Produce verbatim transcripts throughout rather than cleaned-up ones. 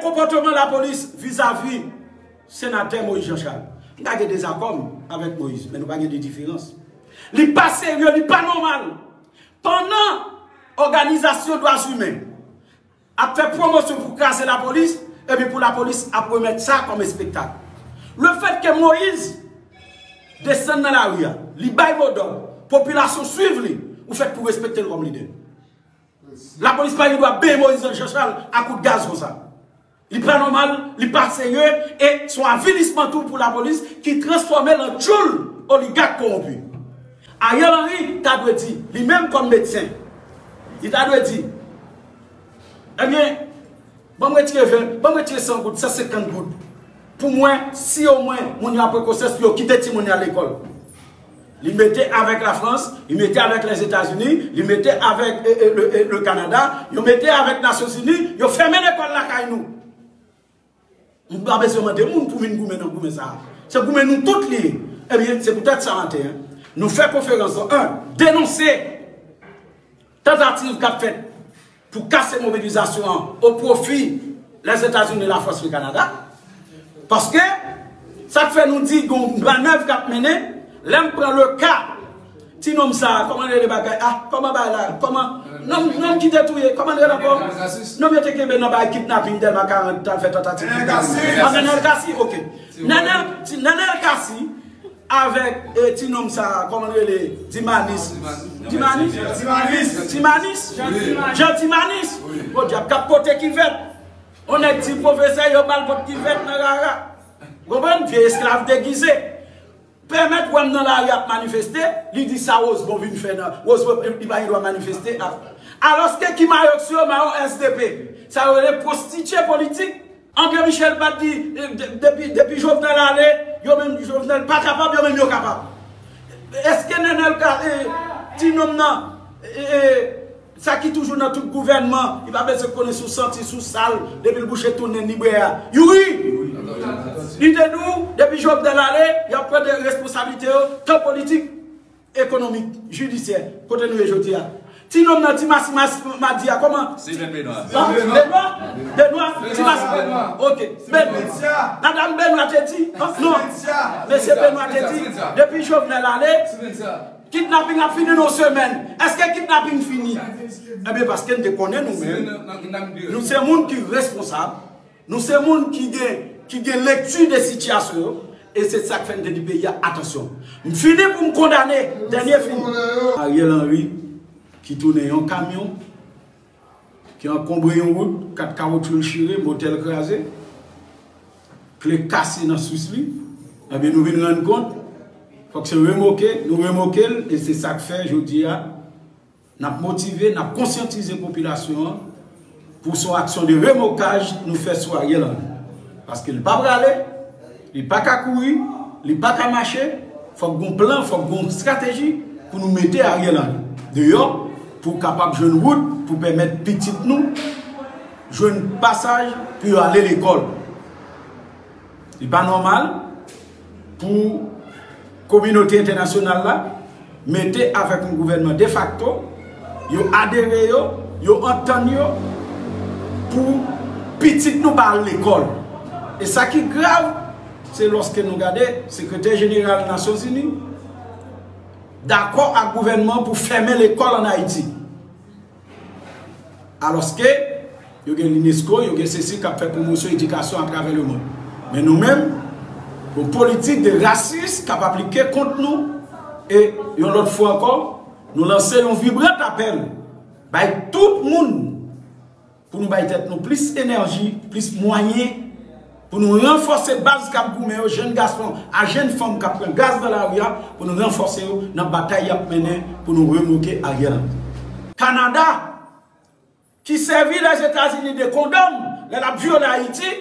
Konpòtman lapolis vizavi senatè Moïse Jean Charles. M ka gen dezakò m avèk Moïse, men nou pa gen de diferans. Li pa serye, li pa nòmal. Pandan òganizasyon dwa imen ap fè pwomosyon pou kraze lapolis, epi pou lapolis ap remèt sa kòm espektak. Lefètke Moïse desann nan lari a, li bay modòd, popilasyon swiv li, ou fèt pou respekte l kòm lidè. Lapolis pa gen dwa benyen Moïse Jean Charles a kout gaz konsa. Li pa nòmal, li pa serye, e se yon avilisman tou pou lapolis ki transfòme l an tchoul oligak kowonpi. Ariel Henry ta dwe di, li menm kòm medsen, li ta dwe di, ebyen, ban m retire ven, ban m retire san goud, san senkant goud. Pou mwen, si omwen moun yo ap pran konsyans pou yo kite timoun yo al lekòl. Li mete avèk Lafrans, li mete avèk Lèzetazini, li mete avèk e, e, le, e, le Kanada, yo mete avèk Nasyonzini, yo fèmen lekòl lakay nou. M pa bezwen mande moun pou vin goumen nan goumen sa a. Se goumen nou tout li ye. Ebyen, se poutèt sa maten an, nou fè konferans lan, en, denonse tantativ k ap fèt pou kase mobilizasyon an o pwofi Lèzetazini, Lafrans, le Kanada. Paske, sa k fè nou di gon mannèv k ap mennen, lè m pran le ka, ti nonm sa a, kòman l rele bagay, ah, kòman bagay la, kòman, nonm, nonm ki te touye, kòman l rele ankò? Nonm yo te kenbe nan bagay kidnaping Dèlma karant, t al fè tantativ kidnaping. Ah, Nenel Cassy, ok. Nenel, ti, Nenel Cassy, avèk, e, ti nonm sa a, kòman l rele? Dimanis. Dimanis? Dimanis. Dimanis? Jean Dimanis. Podyab, k ap pote kivèt. On nèg di pwofesè yo ba l pot kivèt nan rara. Konprann? Vye esklav degize. Pèmèt wè m nan lari ap manifeste, li di sa Rosemond vin fè nan. Rosemond, li pa gen dwa manifeste. Alòske ki mayo k sou yo, mayo S D P. Sa yo rele pwostitye politik. André Michel pa t di, e, de-, depi, depi Jovenel ale, yo menm Jovenel pa kapab, yo menm yo kapab. Èske Nenel ka, e, ti nonm nan, e, e, sa ki toujou nan tout gouvènman, li pa bezwen konnen si w santi, si w sal, depi l bouche tounen li bwè a. Youri! Li te di w, depi Jovenel ale, y ap pran de responsablite yo, tan politik, ekonomik, jidisyè, kote nou ye jodi a. Ti nonm nan, ti masi, masi, madi a, kòman? Steven Benoît. An? Benoît? Benoît? Ti masi? Ok. Benoît. Madanm Benoît te di, an? Non. Mesye Benoît te di, depi Jovenel ale, kidnaping ap fini nan yon semèn. Èske kidnaping fini? Ebyen, paske n te konnen nou menm, nou se moun ki responsab. Nou se moun ki gen, ki gen lekti de sitiyasyon yo, e se sa k fè n te di peyi a, atansyon. M fini pou m kondane, dènye fini. Ariel Henry, ki tounen yon kamyon, ki ankonbre yon wout, kat kawotchou l chire, motè l kraze, kle kase nan swis li, ebyen nou vin rann kont, fòk se remoke, nou remoke l, e se sa k fè jodi a, n ap motive, n ap konsyantize popilasyon an pou se yon aksyon de remokaj nou fè sou Ariel Henry. Paske li pa prale, li pa ka kouri, li pa ka mache, fòk gon plan, fòk gon estrateji pou nou mete Ariel Henry deyò pou kapab jwenn wout pou pèmèt pitit nou jwenn pasaj pou yo ale lekòl. Li pa nòmal pou kominote entènasyonal la mete avèk yon gouvènman defakto, yo adere yo, yo antann yo pou pitit nou pa al lekòl. E sa ki grav, se lòske nou gade Sekretè Jeneral Nasyonzini dakò ak gouvènman pou fèmen lekòl ann Ayiti. Alòske, yo gen l'UNESCO, yo gen sesi k ap fè pwomosyon edikasyon atravè lemonn. Men nou menm, yon politik de rasis k ap aplike kont nou, e yon lòt fwa ankò, nou lanse yon vibran apèl bay tout moun pou nou bay tèt nou plis enèji, plis mwayen, pou nou ranfòse baz k ap goumen yo, jenn gason a jenn fanm k ap pran gaz nan lari a, pou nou ranfòse yo nan batay y ap mennen pou nou remoke Ariel Henry. Kanada, ki sèvi Lèzetazini de kondòm lè l ap vyole Ayiti,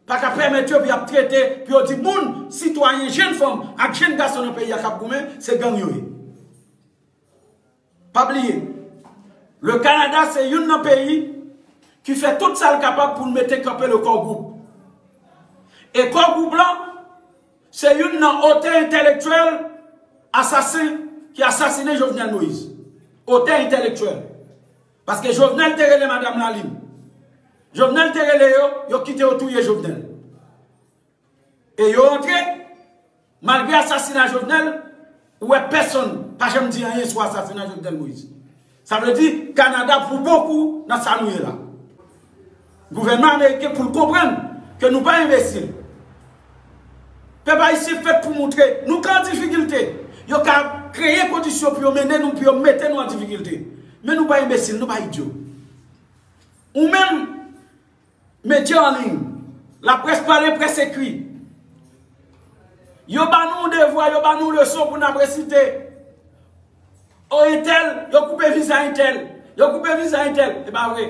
pa ka pèmèt yo pou y ap trete, pou yo di moun, sitwayen, jenn fanm ak jenn gason nan peyi a k ap goumen, se gang yo ye. Pa bliye, le Kanada se youn nan peyi ki fè tout sa l kapab pou l mete kanpe le Core Group. E Core Group lan, se youn nan otè entèlektyèl asasen ki asasinen Jovenel Moïse. Otè entèlektyèl. Paske Jovenel te rele madanm Lalin. Jovenel te rele yo, yo kite yo touye Jovenel. E yo antre, malgre asasina Jovenel, ou wè pèsonn pa janm di anyen sou asasina Jovenel Moïse. Sa vle di, Kanada pou bokou nan sa nou ye la. Gouvènman ameriken pou l konprann ke nou pa enbesil. Pèp ayisyen fèt pou moutre nou ka an difikilte. Yo ka kreye kondisyon pou yo mennen nou, pou yo mete nou an difikilte. Men nou pa enbesil, nou pa idyo. Ou menm, medya an liy, laprès pale, près ekri. Yo ba nou yon devwa, yo ba nou yon leson pou n ap resite. O entèl, yo koupe viza entèl. Yo koupe viza entèl. E pa vre.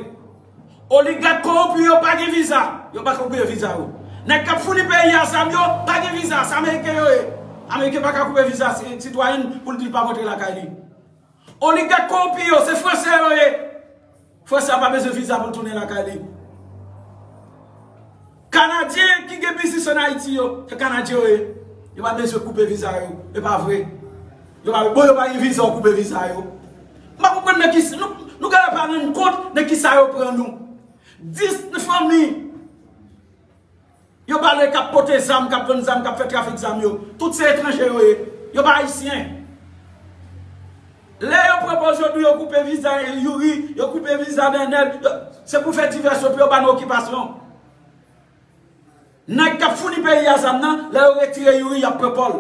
Oligak kowonpi yo pa gen viza. Yo pa koupe viza yo. Nèg k ap founi peyi a zam yo pa gen viza. Se Ameriken yo ye. Ameriken pa ka koupe viza si- sitwayen pou l di l pa rantre lakay li. Oligak kowonpi yo, se Franse yo ye. Franse a pa bezwen viza pou l tounen lakay li. Kanadyen ki gen biznis ann Ayiti yo, se Kanadyen yo ye. Yo pa bezwen koupe viza yo. E pa vre. Yo pa, bon, yo pa gen viza, yo koupe viza yo. M pa konprann nan ki, nou, nou genlè pa rann kont nan kisa yo pran nou. Dis fanmi. Yo pale k ap pote zam, k ap vann zam, k ap fè trafik zam yo. Tout se etranje yo ye. Yo pa ayisyen. Lè yo pran pòz yo di yo koupe viza Youri, yo koupe viza Dènèl, yo- se pou fè divèsyon, pou yo ba nou okipasyon. Nèg k ap founi peyi a zam nan, lè yo retire Youri, y ap pran Pòl.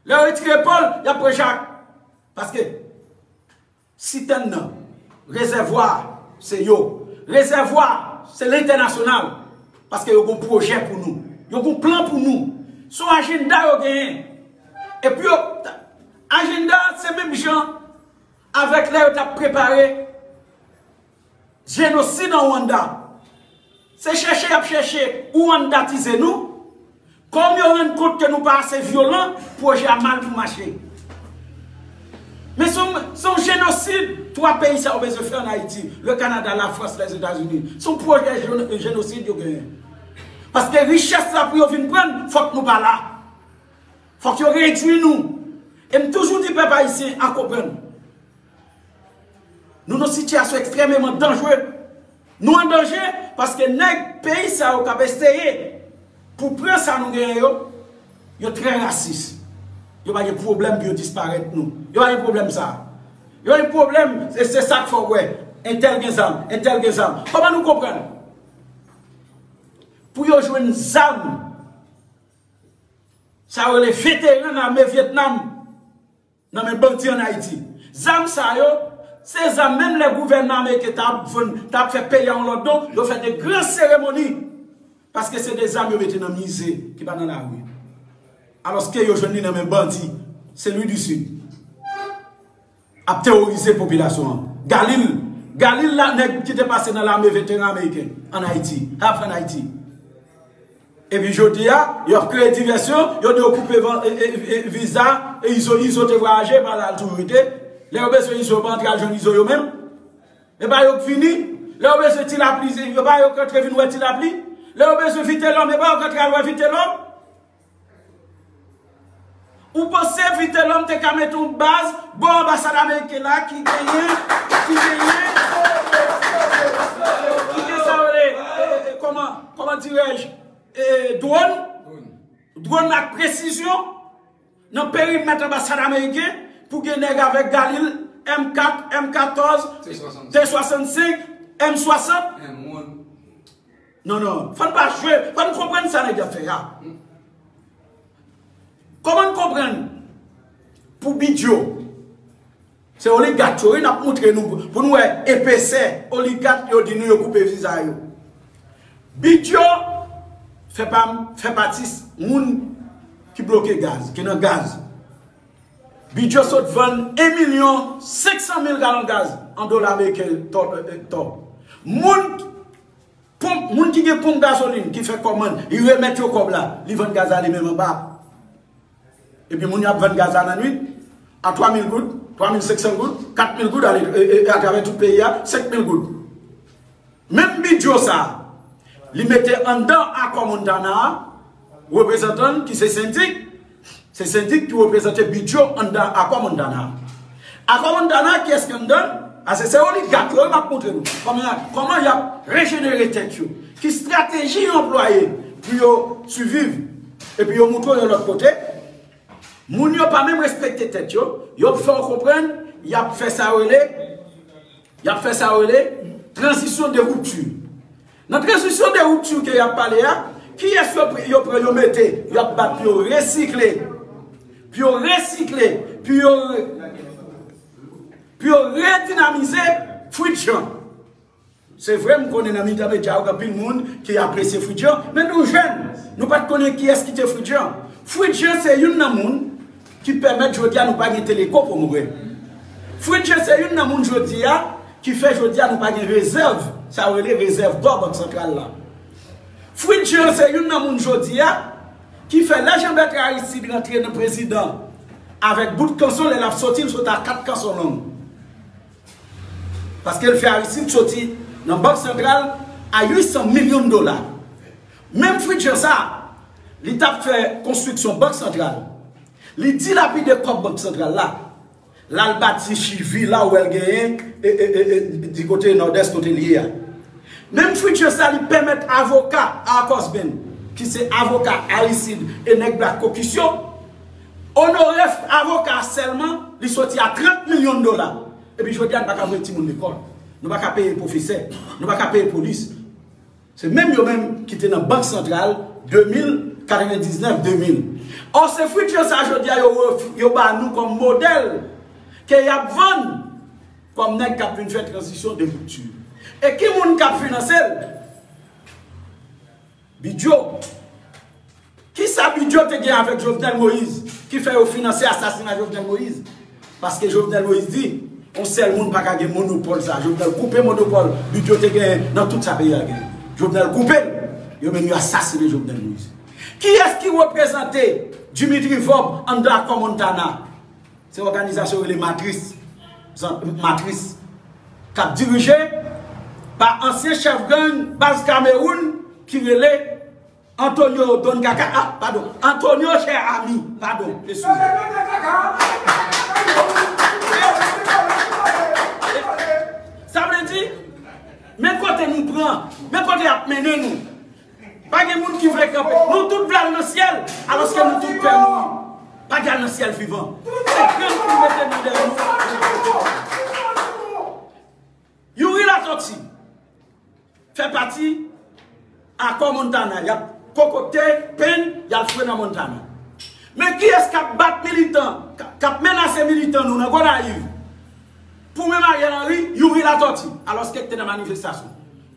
Lè yo retire Pòl, y ap pran Jak. Paske sitèn nan, rezèvwa, se yo. Rezèvwa, se lentènasyonal. Paske yo gon pwojè pou nou. Yo gon plan pou nou. Se yon ajanda yo genyen. Epi yo, ajanda, se menm jan avèk lè yo t ap prepare jenosid an Rwanda. Se chèche y ap chèche Rwandatize nou. Kòm yo rann kont ke nou pa ase vyolan, pwojè a mal pou mache. Men se yon, se yon jenosid twa peyi sa yo bezwen fè ann Ayiti, le Kanada, Lafrans, Lèzetazini. Se yon pwojè jeno- jenosid yo genyen. Paske richès la pou yo vin pran, fòk nou pa la. Fòk yo redui nou. E m toujou di pèp ayisyen a konprann. Nou nan sitiyasyon ekstrèmeman danjre. Nou an danje paske nèg peyi sa yo k ap eseye pou pran sa nou genyen yo, yo trè rasis. Yo pa gen pwoblèm pou yo disparèt nou. Yo pa gen pwoblèm sa. Yo pa gen pwoblèm, e se sa k fè w wè entèl gen zam, entèl gen zam. Kòman nou konprann? Pou yo jwenn zam, sa yo rele veteran lame Vyetnam. Nan men bandi ann Ayiti. Zam sa yo, se zam menm lè gouvènman ameriken t ap vann, t ap fè peyi a yon lòt non, yo fè de gran seremoni. Paske se de zam yo mete nan mize ki pa nan lari. Alòske yo jwenn li nan men bandi, se Louis du Sud. Ap teworize popilasyon an. Galil, Galil la nèg ki te pase nan lame veteran ameriken ann Ayiti, half ann Ayiti. Epi jodi a, y ap kreye divèsyon, yo di yo koupe van- e- e- e- viza, e Izo, Izo te vwayaje, pa la l toujou rete. Lè yo bezwen Izo, yo pa antre al jwenn Izo yo menm. E pa yo k vini. Lè yo bezwen Ti Lapli, yo pa yo k antre vin wè Ti Lapli. Lè yo bezwen Vitelòm, e pa yo k antre al wè Vitelòm. Ou panse Vitelòm te ka mete yon baz bò anbasad ameriken la ki genyen, ki genyen, ki gen sa yo rele, e, e, e, kòman, kòman dirèj, e, dwòn, dwòn ak presizyon nan perimèt anbasad ameriken pou gen nèg avèk Galil M kat, M katòz, T swasannsenk, M swasant. Non, non, fò n pa jwe, fò n konprann sa nèg yo ap fè a. Kòman n konprann pou Bidjo? Se oligak yo, wi, n ap moutre nou pou nou wè epesè oligak yo di nou yo koupe viza yo. Bidjo fè pa, fè pati moun ki bloke gaz, ki nan gaz. Bidjo sot vann en milyon senk san mil galon gaz an dola ameriken tò, tò. Moun Ponp, moun ki gen ponp gazolin, ki fè kòmann, li remèt yo kòb la, li vann gaz la li menm anba. Epi moun yo ap vann gaz la nan nwit, a twa mil goud, twa mil senk san goud, kat mil goud, ale, e, e, atravè tout peyi a, senk mil goud. Menm Bidjo sa, li mete anndan akò Montana a, reprezantan l ki se sendik, se sendik ki reprezante Bidjo anndan akò Montana a. Akò Montana, kiyès ki anndan l? Paske se oligak yo, m ap montre nou kòman, kòman y ap rejenere tèt yo. Ki estrateji yo anplwaye pou yo siviv. Epi yo moutre w yon lòt kote. Moun yo pa menm respekte tèt yo. Yo fè w konprann, y ap fè sa yo rele, y ap fè sa yo rele tranzisyon de rupture. Nan tranzisyon de rupture ke y ap pale a, kiyès yo, yo pran, yo mete, y ap bat pou yo resikle, pou yo resikle, pou yo, pou yo redinamize Fritz Jean. Se vre, m konnen nan mitan medya yo, gen anpil moun ki apresye Fritz Jean, men nou jèn, nou pa t konnen kiyès ki te Fritz Jean. Fritz Jean se youn nan moun ki pèmèt jodi a nou pa gen Teleco Pomorye. Fritz Jean se youn nan moun jodi a ki fè jodi a nou pa gen rezèv, sa yo rele rezèv dò Bank Santral la. Fritz Jean se youn nan moun jodi a ki fè lè Jean Bertrand Aristide rantre nan prezidan avèk bout kanson, lè l ap soti, l sot a kat kanson long. Paske l fè Aristide soti nan Bank Santral a uit san milyon dola. Menm Fritz Jean sa, li t ap fè konstriksyon Bank Santral. Li dilapide kòb Bank Santral la. L al bati chi vila ou wè l genyen, e, e, e, e, di kote Nòdès kote l ye a. Menm Fritz Jean sa, li pèmèt avoka Arcos Ben, ki se avoka Aristide e nèg Black Caucus yo, onore avoka sèlman, li soti a trant milyon dola. Epi jodi a, n pa ka voye timoun lekòl. Nou pa ka peye pwofesè. Nou pa ka peye polis. Se menm yo menm ki te nan Bank Santral de mil, katrevendiznèf, de mil. Ò, se Fritz Jean sa jodi a yo, ref- yo ba nou kòm modèl ke y ap vann kòm nèg k ap vin fè tranzisyon de ripti. E ki moun k ap finanse l? Bidjo. Kisa Bidjo te gen avèk Jovenel Moïse ki fè yo finanse asasina Jovenel Moïse? Paske Jovenel Moïse di, yon sèl moun pa ka gen monopòl sa. Jovenel koupe monopòl Bidjo te genyen nan tout sa peyi a genyen. Jovenel koupe l. Yo menm yo asasine Jovenel Moïse. Kiyès ki reprezante Dimitri Vorbe anndan akò Montana? Se òganizasyon rele Matris. Zan- Matris. K ap dirije pa ansyen chèf gang baz Kamewoun ki rele Antonio Don Kaka, ah, padon, Antonio Cher Ami, padon, eskize. Sa vle di, men kote nou pran, men kote y ap mennen nou. Pa gen moun ki vle kanpe. Nou tout vle al nan syèl, alòske nou tout pè mouri. Pa gen al nan syèl vivan. Se gang pou mete nou dèyè nou. Youri Latortue fè pati akò Montana. Y ap kokokte pen, y al foure nan Montana. Men kiyès k ap bat militan, k ap, k ap menase militan nou nan Gonayiv pou menm Ariel Henry? Youri Latortue, alòske l te nan manifestasyon.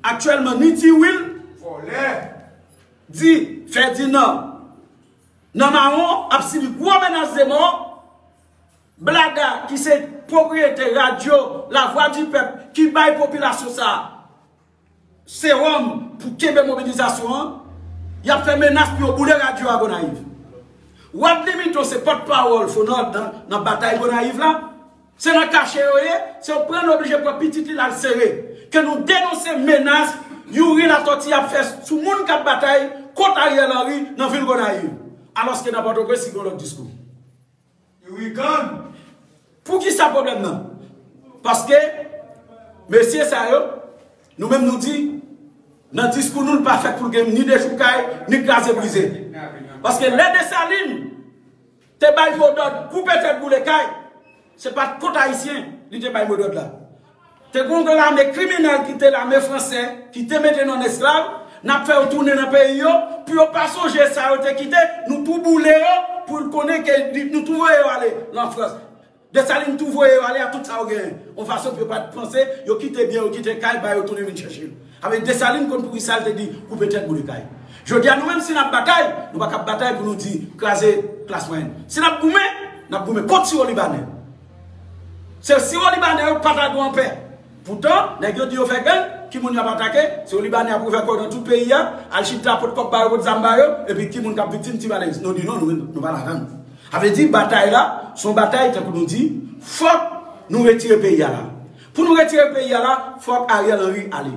Aktyèlman, ni Ti Wil, vòlè, di Ferdinand nan mawon ap sibi gwo menas de mò. Blada, ki se pwopriyetè radyo La Voix du Peuple, ki bay popilasyon sa a sewòm pou kenbe mobilizasyon an, y ap fè menas pou yo boule radyo a Gonayiv. Wadly Miton se pòtpawòl Fonord nan, nan batay Gonayiv la. Se nan kache yo ye, se yo pran, oblije pran pitit li l al sere. Ke nou denonse menas Youri Latortue ap fè sou moun k ap batay kont Ariel Henry nan vil Gonayiv. Alòske nan Pòtoprens, li gen yon lòt diskou. Youri gang. Poukisa pwoblèm nan? Paske mesye sa yo, nou menm nou di, nan diskou nou, l pa fèt pou l gen ni dechoukay, ni kraze brize. Paske lè Desalin te bay modòd koupe tèt boule kay, se pa t kont ayisyen li te bay modòd la. Te gen yon lame kriminèl ki te lame fransè, ki te mete nou an esklav, n ap fè yo tounen nan peyi yo, pou yo pa sonje sa yo te kite, nou tou boule yo, pou l konnen ke li- nou tou voye yo ale nan Frans. Desalin tou voye yo ale ak tout sa yo genyen. Yon fason pou yo pa t panse, yo kite byen, yo kite kay, ba yo tounen vin chèche l. Avèk Desalin konn poukisa l te di, koupe tèt boule kay. Jodi a, nou menm, si n ap batay, nou pa ka batay pou nou di, kraze klas mwayèn. Si n ap goumen, n ap goumen kont siwo libanè. Se siwo libanè yo pa ta dwe anpè. Poutan, nèg yo di yo fè gang, ki moun y ap atake? Siwo libanè ap ouvè kò yo nan tout peyi a, al chita, pot kòb ba yo, pot zam ba yo, epi ki moun k ap viktim? Ti Valens. Nou di non, nou, nou pa ladann. Sa vle di, batay la, se yon batay, tankou nou di, fòk nou retire peyi a la. Pou nou retire peyi a la, fòk Ariel Henry ale.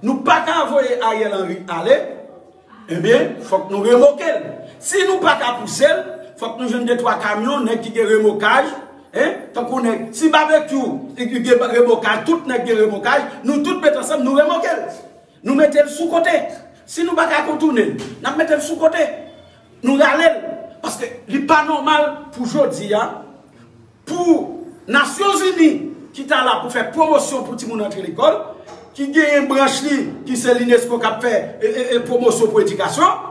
Nou pa ka voye Ariel Henry ale, ebyen, fòk nou remoke l. Si nou pa ka pouse l, fòk nou jwenn de twa kamyon, nèg ki gen remokaj, Hein? Tankou nèg, si Babekyou gen remokaj, tout nèg gen remokaj, nou tout met ansanm, nou remoke l. Nou mete l sou kote. Si nou pa ka kontounen l, n ap mete l sou kote. Nou rale l. Paske li pa nòmal pou jodi a, pou Nasyonzini ki ta la pou fè pwomosyon pou timoun antre lekòl, ki genyen branch li, ki se l'UNESCO k ap fè e, e, e, pwomosyon pou edikasyon,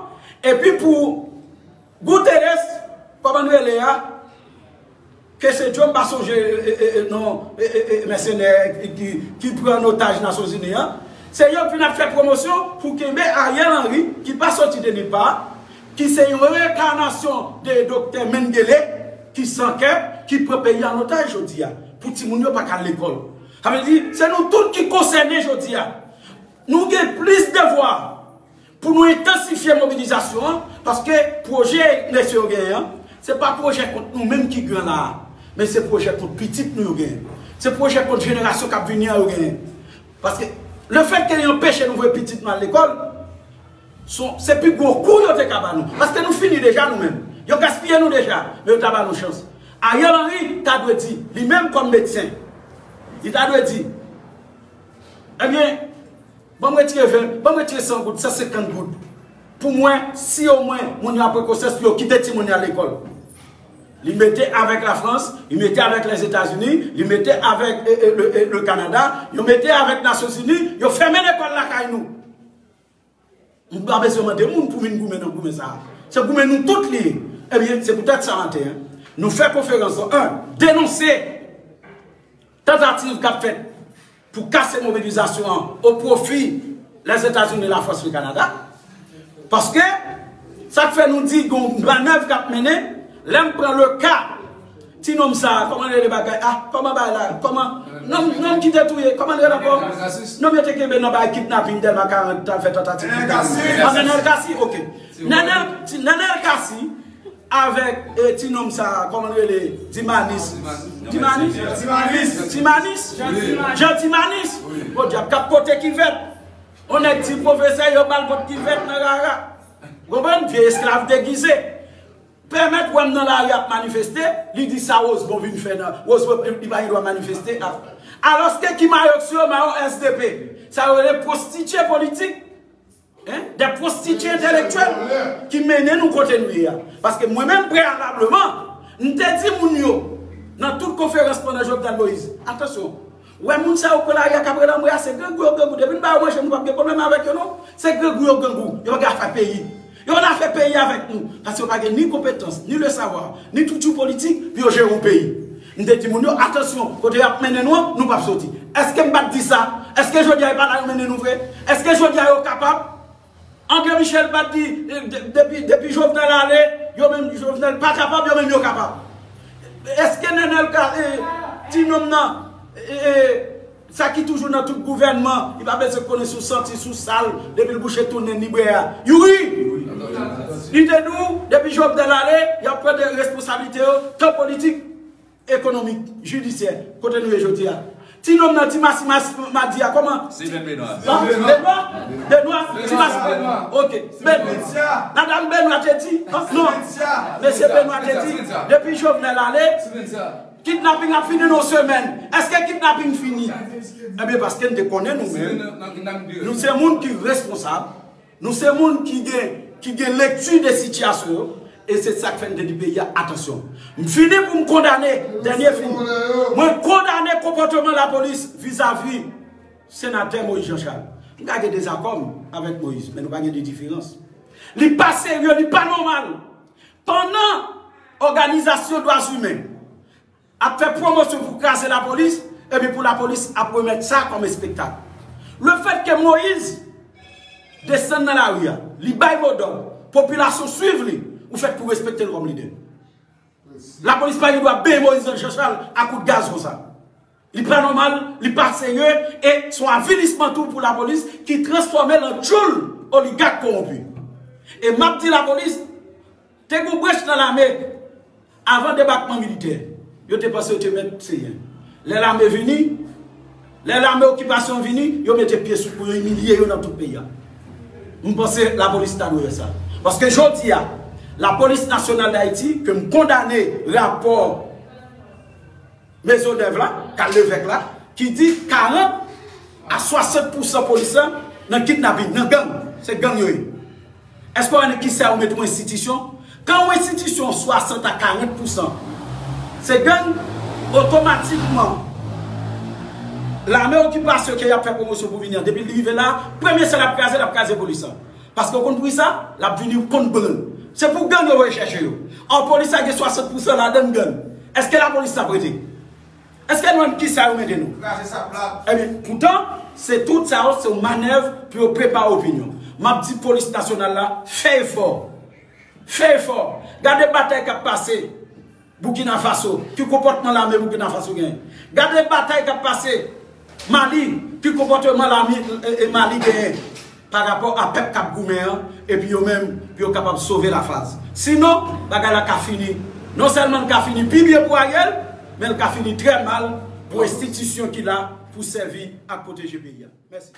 epi pou Guterres, kòman n rele a, ke se Joe, m pa sonje e, e, e, non, e, e, e, mèsenè ki, ki pran an otaj Nasyonzini an. Se yo k vin ap fè pwomosyon pou kenbe Ariel Henry, ki pa soti de nilpa, ki se yon reyenkanasyon de doktè Mengele, ki san kè, ki pran peyi an otaj jodi a, pou timoun yo pa ka al lekòl. Sa vle di, se nou tout ki konsène jodi a. Nou gen plis devwa pou nou entansifye mobilizasyon an, paske pwojè mesye yo genyen an, se pa pwojè kont nou menm ki gen la a, men se pwojè kont pitit nou yo genyen. Se pwojè kont jenerasyon k ap vini an yo genyen. Paske lefètke yo anpeche nou voye pitit nou al lekòl, se pi gwo kou yo te ka ba nou. Paske nou fini deja nou menm. Yo gaspiye nou deja, men yo ta ba nou chans. Ariel Henry ta dwe di, li menm kòm medsen, li ta dwe di, ebyen, ban m retire ven, ban m retire san goud, san senkant goud. Pou mwen, si omwen moun yo ap pran konsyans pou yo kite timoun yo al lekòl. Li mete avèk Lafrans, li mete avèk Lèzetazini, li mete avèk e, e, le, e, le Kanada, yo mete avèk Nasyonzini, yo fèmen lekòl lakay nou. M pa bezwen mande moun pou vin goumen nan goumen sa a. Se goumen nou tout li ye. Ebyen, se poutèt sa maten an, nou fè konferans lan, en, denonse tantativ k ap fèt pou kase mobilizasyon an o pwofi Lèzetazini, Lafrans, le Kanada. Paske sa k fè nou di gon mannèv k ap mennen, lè m pran le ka ti nonm sa a, kòman l rele bagay? Ah, kòman bagay la? Kòman? Nonm, nonm ki te touye, kòman l rele ankò? Nonm yo te kenbe nan bagay kidnaping Dèlma karant t al fè tantativ kidnaping. Ah, Nenel Cassy, ok. Nenel, ti, Nenel Cassy avèk eh, ti nonm sa a, kòman l rele? Dimanis. Dimanis? Dimanis. Jean Dimanis. Podyab, k ap pote kivèt. On nèg di pwofesè yo ba l vant kivèt nan rara. Konprann? Vye esklav degize. Pèmèt wè m nan lari ap manifeste, li di sa Rosemond vin fè nan, Rosemond li pa gen dwa manifeste. Alòske ki mayo k sou yo, mayo S D P. Sa yo rele pwostitye politik, hein? Des prostituées intellectuelles ki mennen nou kote nou ye a. Paske mwen menm preyalableman, m te di moun yo nan tout konferans pandan Jovenel Moïse, atansyon, wè moun sa yo k pran lari a k ap rele anmwe a, se grangou yo grangou. Depi n ba yo manje, nou p ap gen pwoblèm avèk yo non. Se grangou yo grangou. Yo pa gen afè peyi. Yo pa nan afè peyi avèk nou. Paske yo pa gen ni konpetans, ni le savoir, ni estrikti politik pou yo jere yon peyi. M te di moun yo, atansyon, kote y ap mennen nou an, nou p ap soti. Èske m pa t di sa? Èske jodi a e pa la yo mennen nou vre? Èske jodi a yo kapab? André Michel pa t di, eh, de- depi, depi Jovenel ale, yo menm Jovenel pa kapab, yo menm yo kapab. Èske Nenel ka, eh, ti nonm nan, eh, eh, sa ki toujou nan tout gouvènman, li pa bezwen konnen si w santi, si w sal, depi l bouche tou nen li bwè a. Youri! Li te di w, depi Jovenel ale, y ap pran de responsablite yo, tan politik, ekonomik, jidisyè, kote nou ye jodi a. Ti nonm nan, ti masi masi madi a, kòman? Steven Benoît. Benoît? Benoît? Ti masi Benoît. Ok. Benoît. Madanm Benoît te di, non, mesye Benoît te di, depi Jovenel ale, kidnaping ap fini nan yon semèn. Èske kidnaping fini? Ebyen, paske n te konnen nou menm, nou se moun ki responsab. Nou se moun ki gen, ki gen lekti de sitiyasyon yo, e se sa k fè n te di peyi a, atansyon. M fini pou m kondane, dènye fini. Mwen kondane konpòteman lapolis vizavi senatè Moïse Jean Charles. M ka gen dezakò m avèk Moïse, men nou pa gen de diferans. Li pa serye, li pa nòmal. Pandan òganizasyon dwa imen ap fè pwomosyon pou kraze lapolis, epi pou lapolis ap remèt sa kòm espektak. Lefètke Moïse desann nan lari a, li bay modòd, popilasyon swiv li, ou fèt pou respekte l kòm lidè. Lapolis pa gen dwa benyen Moïse Jean Charles a kout gaz konsa. Li pa nòmal, li pa serye, e se yon avilisman tou pou lapolis ki transfòme l an tchoul oligak kowonpi. E m ap di lapolis, te gen yon branch nan lame, avan debakman militè, yo te panse yo te mèt seyen. Lè lame vini, lè lame okipasyon vini, yo mete pye sou kou yo, imilye yo nan tout peyi a. M panse lapolis ta dwe wè sa. Paske jodi a, lapolis nasyonal d Ayiti, ke m kondane rapò Maisonneuve la, Carl Levesque la, ki di karant a swasant pousan polis la nan kidnaping, nan gang. Se gang yo ye. Èske w konnen kisa yo mete yon enstitisyon? Kan yon enstitisyon swasant a karant pousan se gang, otomatikman lame okipasyon ke y ap fè pwomosyon pou vini an, depi l rive la, premye sa l ap kraze, l ap kraze polis la. Paske w konn poukisa? L ap vini kont gang. Se pou gang yo rechèche yo. An polis la gen swasant pousan ladan gang. Èske lapolis la prete? Èske nou konn kisa yo mete nou? Kraze sa plat. Ebyen, poutan, se tout sa yo, se yon manèv pou yo prepare opinyon. M ap di polis nasyonal la, fè efò. Fè efò. Gade batay k ap pase Burkina Faso, ki konpòtman lame Burkina Faso genyen. Gade batay k ap pase Mali, ki konpòtman lame e, e Mali genyen pa rapò a pèp k ap goumen an, epi yo menm, pou yo kapab sove lafaz. Sinon, bagay la ka fini. Non sèlman l ka fini pi byen pou Ariel, men l ka fini trè mal pou enstitisyon ki la pou sèvi ak pwoteje peyi a. Mèsi.